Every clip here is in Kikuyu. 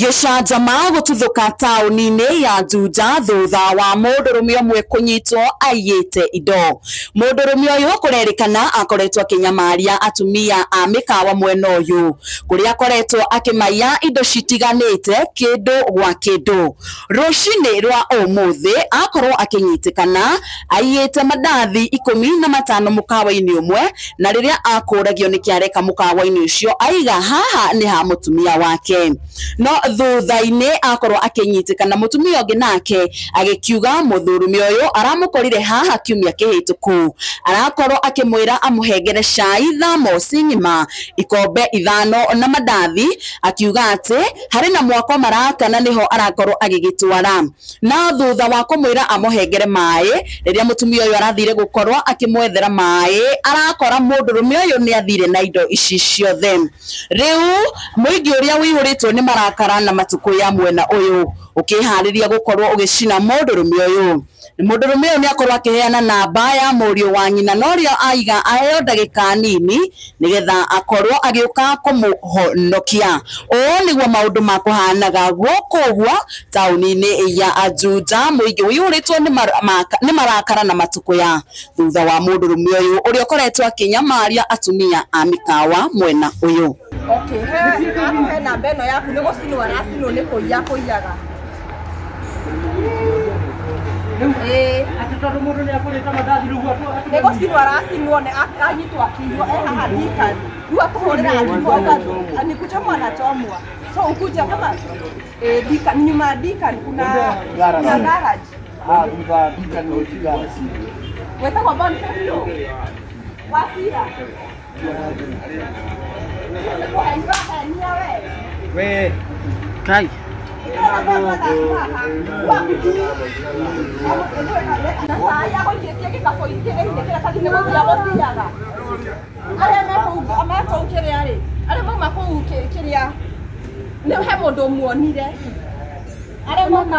Gĩcanjama gũtuthũka taũni-inĩ ya Juja thutha wa mũndũrũme ũmwe kũnyitwo aiyĩte indo. Mũndũrũme ũyũ kũrerĩkana akoretwo akĩnyamaria atumia a mĩkawa mwena ũyũ kũrĩa akoretwo akĩmaiya indo citiganĩte kĩndũ gwa kĩndũ. Rũcinĩ rwa ũmũthĩ akorwo akĩnyitĩkana aiyĩte mandathi 15 mũkawa-inĩ ũmwe, na rĩrĩa akũragio nĩkĩ areka mũkawa-inĩ ũcio aiga haha nĩ ha mũtumia wake. No thutha-inĩ akorwo akĩnyitĩkana mũtumia ũngĩ nake agĩkiuga mũthũrũme ũyũ aramũkorire haha kiumia kĩhĩtũku, arakorwo akĩmwĩra amũhengere cai thamosi ng'ima ikombe 5 na mandathi, akiuga atĩ harĩ na mwako maraka na nĩho arakorwo agĩgĩtwara. Na thutha wa kũmwĩra amũhengere maĩ, rĩrĩa mũtumia ũyũ arathire gũkorwo akĩmwethera maĩ, arakora mũndũrũme ũyũ nĩ athire na indo ici ciothe. Rĩu mũingĩ ũrĩa ũihũrĩtwo nĩ marakara na matukũ ya mwena ũyũ ũkĩharĩria gũkorwo ũgĩcina mũndũrũme ũyũ. Mũndũrũme ũyũ nĩ akorwo akĩheana namba ya mũriũ wa nyina, na ũrĩa aiga aheo ndagĩka nini nĩgetha akorwo agĩũka kũmũhonokia. Ũũ nĩguo maũndũ makũhanaga gũkũ ũguo taũni-inĩ ya Juja, mũingĩ ũihũrĩtwo nĩ marakara na matukũ ya thutha wa mũndũrũme ũyũ ũrĩa ũkoretwo akĩnyamaria atumia a mĩkawa mwena ũyũ. Okay, he namba ĩno yaku nĩ gũcinwo aracinwo nĩ kũiya kũiyaga. Nĩ gũcinwo aracinwo nĩ anyitwo akĩiywo e haha Thika. Rĩu akũhũrĩra thimũ ni kuchomwa anachomwa. So ukuja kama Thika, nyuma ya Thika kuna garage. Ah, thutha Thika nĩ garage. Wetagwo Boniface Wasira. We kai arĩa mauma kũu kĩrĩa nĩ he mũndũ muonire arĩa mauma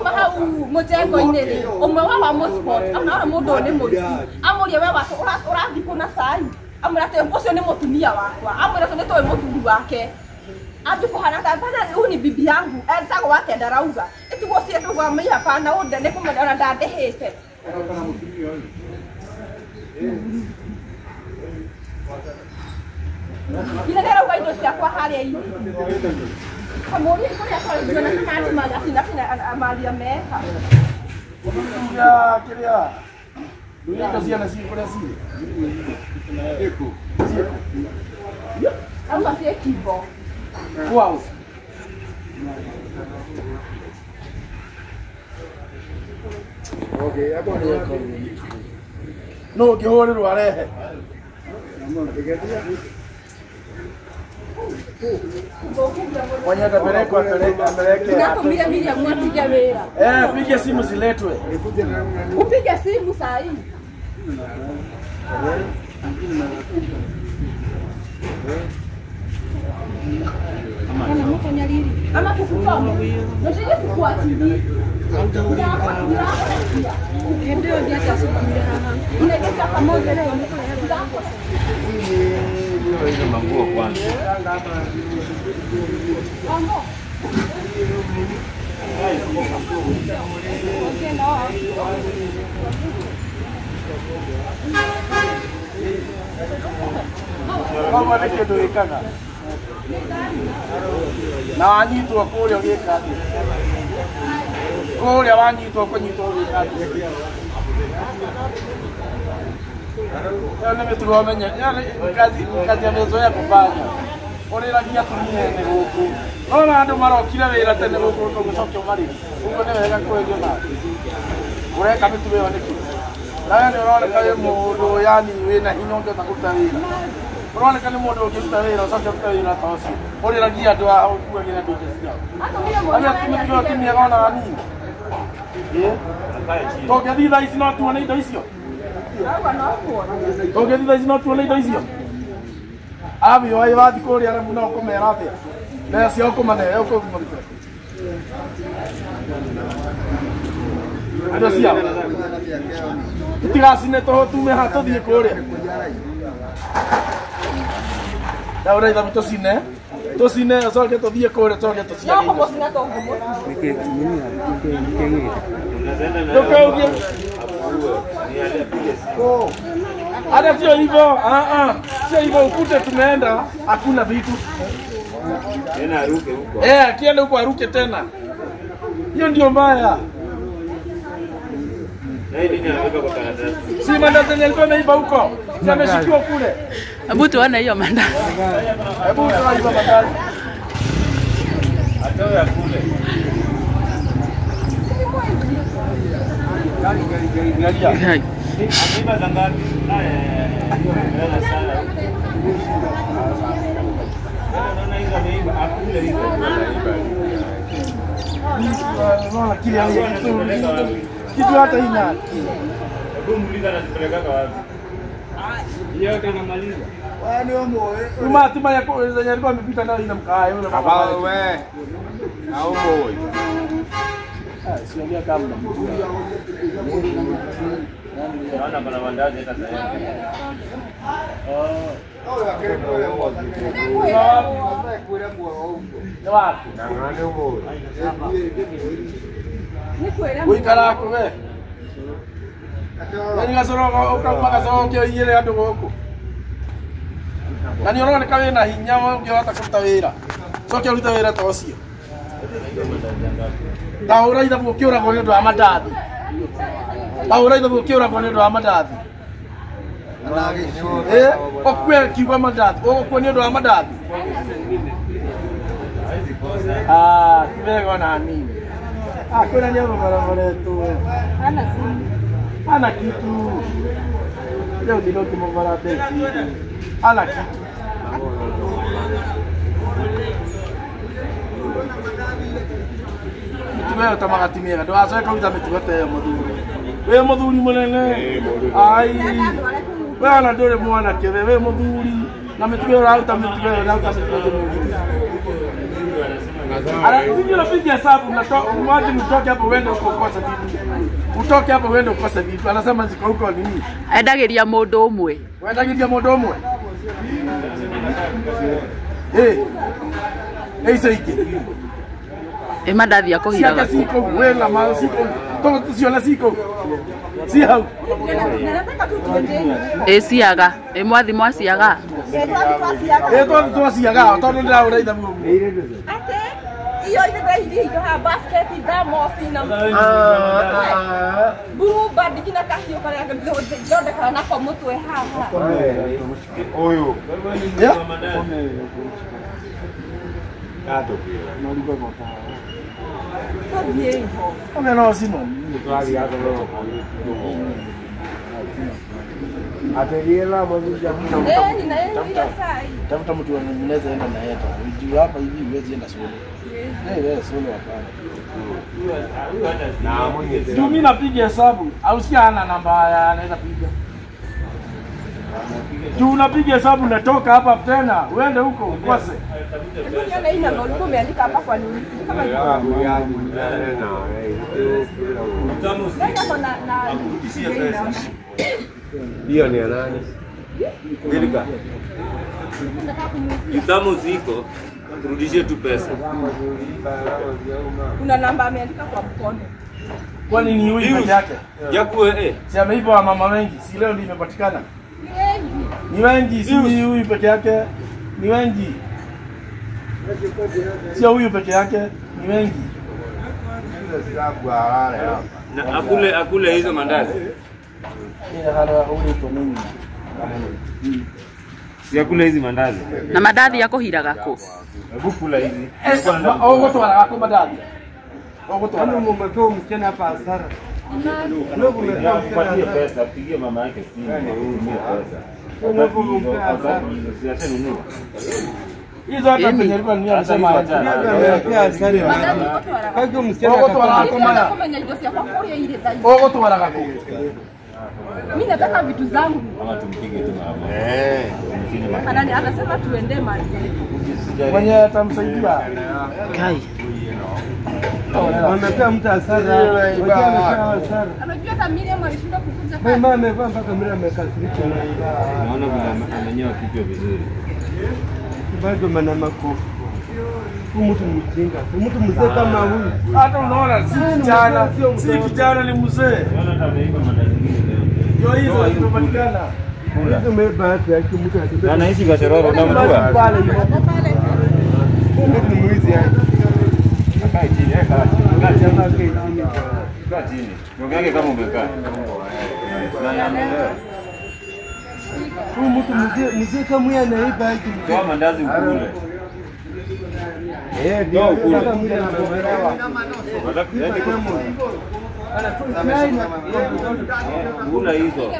hau mũjengo-inĩ rĩ, ũmwe wao amũ-spot ona mũndũ ũyũ nĩ mũici, amũrie we ũrathiĩ kũ na cai, amwĩra atĩ ũcio nĩ mũtumia wakwa, amwĩra ũcio nĩ tũĩ mũthuri wake. Ambi kuhana ta bana huyu ni bibi yangu etagwo wake ndarauga itiguo cietagwo mimi hapana unde nĩ kũmwenda ona ndandĩhĩte. Nginya nĩarauga indo ciakwa harĩa irĩ. Kamũria kũrĩa twarĩtio na sema ati ati mali ameweka. Kĩrĩa indo ciana ciĩ kũrĩa cirĩ. Auga ciĩ Kimbo. Wow. Okay, no ngĩhũrĩrwo arehe. Mwenye atapelekwa apeleke. Natumia Miriam atige wĩra. Piga simu ziletwe. Upige simu saa hii. Ama tukuchome. Ndio sikuachilie. Hizo manguo kwanza. Kama nĩ kĩndũ wĩkaga na wanyitwo kũrĩa ũgĩka atĩa? Kũrĩa wanyitwo kũnyitwo ũgĩka atĩa? Ĩyo nĩ mĩtugo ũmenye, kazi kazi amezoea kufanya. Ũrĩragia atumia ene gũkũ. Nona andũ marokire wĩra tene gũkũ ũgũcokia ũmarĩre. Ũguo nĩ wega kwendio nake. Ũreka mĩtugo ĩyo nĩkĩ? Nawe nĩ ũroneka wĩ mũndũ yani wĩna hinya ũngĩhota kũruta wĩra. Ũroneka nĩ mũndũ ũngĩruta wĩra ũcoke ũrute wĩra ta ũcio. Ũrĩragia andũ a ũkuagĩra andũ indo ciao. Arĩa atumia atumia ona hanini. Tũngĩthiĩ thaa ici no tuone indo icio. Tũngĩthiĩ thaa ici no tuone indo icio. Arabu waĩ wathiĩ kũrĩa arabu no ũkũmera atĩa? Mbeca ciao ũkũmane ũkũmarutĩra. Indo ciao. Tũtigacine tume haha tũthiĩ kũrĩa. Ndaũraitha tũcine. Tũcine ũcoke tũthiĩ kũrĩa tũcoke tũciage. No kũmũcina to ngũmũcina. Ndũkaugie. Hata sio hivyo, sio hivyo ukute tumeenda hakuna vitu. Tena aruke huko. Akienda huko aruke tena. Hiyo ndio mbaya. Na hii nini anaweka kwa karatasi? Si mandazi yenye alikuwa ameiba huko. Si ameshikiwa kule. Hebu tuone hiyo mandazi. Hebu tuone hiyo mandazi. Atoe ya kule. Angalia. Ameiba za ngapi? Sana. Naona hizo ameiba, akule hizo. Unaona kile kitu hata ina. Hebu muulize anazipeleka wapi? Yeye kanamaliza. Uma tuma yako zenye alikuwa amepita nayo ina mkaa yule baba wewe. Naomba wewe. Siongea kama Naona kuna mandazi hata sasa. Guikara kũ we? Yaani gacoro ũkauma gacoro ũkĩoiyĩre andũ gũkũ. Na nĩ ũroneka wĩna hinya ũngĩhota kũruta wĩra. Coke ũrute wĩra ta ũcio. Ta hũra ithabu ũkĩũragwo nĩ ũndũ wa mandathi. Ta hũra ithabu ũkĩũragwo nĩ ũndũ wa mandathi. Ũkue kiuga mandathi. Ũgũkua nĩ ũndũ wa mandathi. Kiwego na nini? Kuna ni hapo barabara tu. Hana simu. Hana kitu. Leo ndio kimobara beki. Hana kitu. Mitugo ĩyo ta magatimĩra ndũgacoke kũruta mĩtugo ta ĩyo mũthuri. Wĩ mũthuri mũnene. Ai. We ona ndũrĩ mwanake we wĩ mũthuri na mĩtugo ĩyo ũraruta mĩtugo ĩyo ũraruta mĩtugo ĩyo. Ala unapiga hesabu na utoke hapo uende huko ukose vitu. Utoke hapo uende ukose vitu. Anasema ziko huko nini? Endagiria mundu umwe. Wendagiria mundu umwe. Icio ingĩ. Mandathi akũhiraga. Ciake ciko wĩna ma ciko. Tondũ ciona ciko. Si hau. Ciaga. Mwathi mwaciaga. Twathi twaciaga tondũ ndĩrahũra ithabu ũguo. Iyo ile ile ha basket thamosi na blue band nginya kahiũ karĩa thondekaga nako mũtwe haha. Ũyũ. Tafuta mtu anaweza enda na yeye. Juu hapa hivi huwezi enda solo. Wewe solo hapana. Juu mimi napiga hesabu, au si ana namba anaweza piga. Juu unapiga hesabu natoka hapa tena uende huko ukose. Niona hii namba ulikuwa umeandika hapa kwa nini? Kama hiyo ni nani? Delika. Utamu ziko, turudishie tu pesa. Kuna namba ameandika kwa mkono. Kwani ni huyu peke yake? Yakuwe Si ameiba wa mama wengi, si leo ndio imepatikana. Ni wengi. Ni wengi, si huyu peke yake. Ni wengi. Sio huyu peke yake, ni wengi. Na akule hizo mandazi. Si akule hizi mandazi. Na mandathi yakuhiraga kũ? Hebu kula hizi. Ogũtwara gakũ mandathi. Ogũtwara. Upatie pesa, pigie mama yake simu, umpe pesa. Hizo hata penye alikuwa ni anasema ogũtwara gakũ. Mimi nataka vitu zangu. Kama tumpige tu mama. Anani anasema tuende mali. Mwenye atamsaidia. Kai. Wamepea mtu hasara. Anajua hata Miriam alishinda kukuja kazi. Mama amevaa mpaka Miriam amekasirika. Naona vile amenyoa kichwa vizuri. Bado mana makofi. Mtu mjinga, mtu mzee kama huyu. Hata unaona si kijana, si kijana ni mzee. Ndio hizo zimepatikana. Hizo mbeba yake mtu anatembea. Anaishi Gachororo unamjua? Pale mtu ni mwizi yani. Kaa chini, kaa chini. Kaa chini. Kaa chini. Ongea kama umekaa. Huyu mtu mzee kama huyu anaiba hiki. Toa mandazi ukule. Eh, ndio ukule. Kula hizo.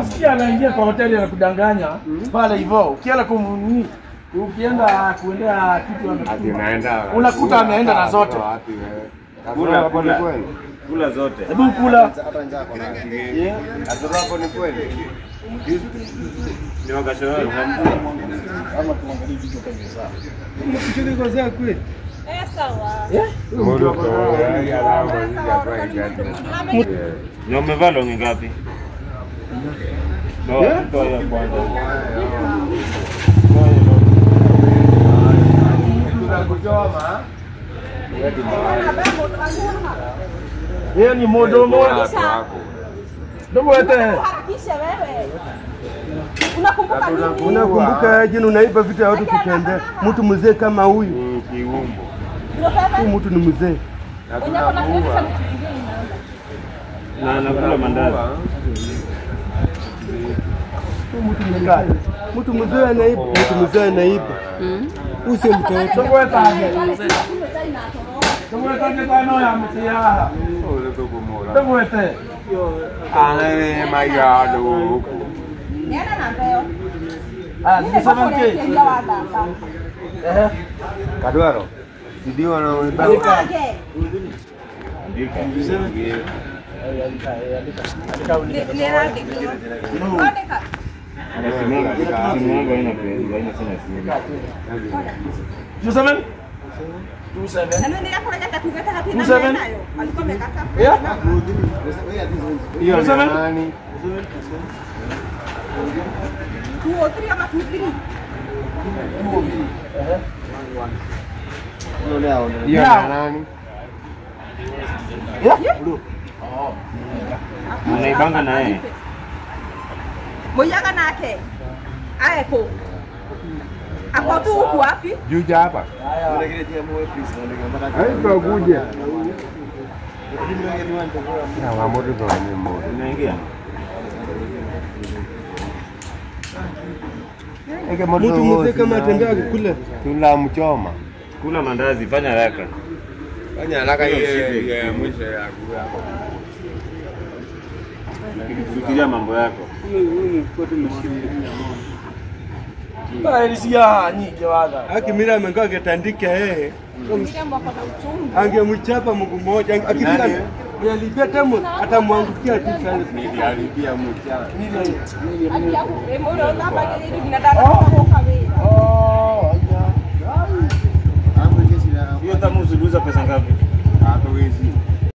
Usikia anaingia kwa hoteli anakudanganya pale hivyo. Ukienda kumnini, ukienda kuendea kitu amekutuma. Unakuta ameenda na zote. Kula kula. Kula zote. Hebu kula. Hata hapo ni kweli. Ni wakashoro unamjua. Kama tuangalie vitu kama hizo. Mtu kwa zao kweli. Eh, sawa. Ni umevaa longi ngapi? Toa ya kwanza. Yeye ni modomo. Ndugu ete. Harakisha wewe. Unakumbuka nini? Unakumbuka aje unaiba vitu ya watu kutembea. Mtu mzee kama huyu. Kiumbo. Huyu mtu ni mzee. Na anakula mandazi. Mtu mzee. Mtu mzee anaiba, mtu mzee anaiba. Usi mtoto. Ndugu tano ya mtia. Ndugu ete. Ale mayado. Nena na mbeo. Ah, ni 7K. Eh. Kadwaro. Ndio na andika. Andika. Andika. Simu yangu haina pesa, haina sana simu. 27 27. Na nini yako unataka kukata hapi na nayo? Alikuwa amekata. Yeah. Hiyo ni nani? 2 or 3 ama 2 3. Hiyo ni nani? Yeah. Unaibanga na yeye. Moyaga nake. Aeko. Ako tu huku wapi? Juja hapa. Hapo kuja. Na wa moto kwa ni moto. Unaingia. Mtu mzee kama atembea kula. Tula mchoma. Kula mandazi, fanya haraka. Fanya haraka ile ya mwisho ya kula. Fikiria mambo yako. Barisia nyingi wala. Aki mira amengoa angetandika yeye. Angemchapa Mungu mmoja. Akifika alibia temu atamwangukia tu sana. Niliharibia mchana. Hadi hapo mbona hapa ni binadamu kwa wewe. Oh, hiyo tamu uliuza pesa ngapi? Hatuwezi.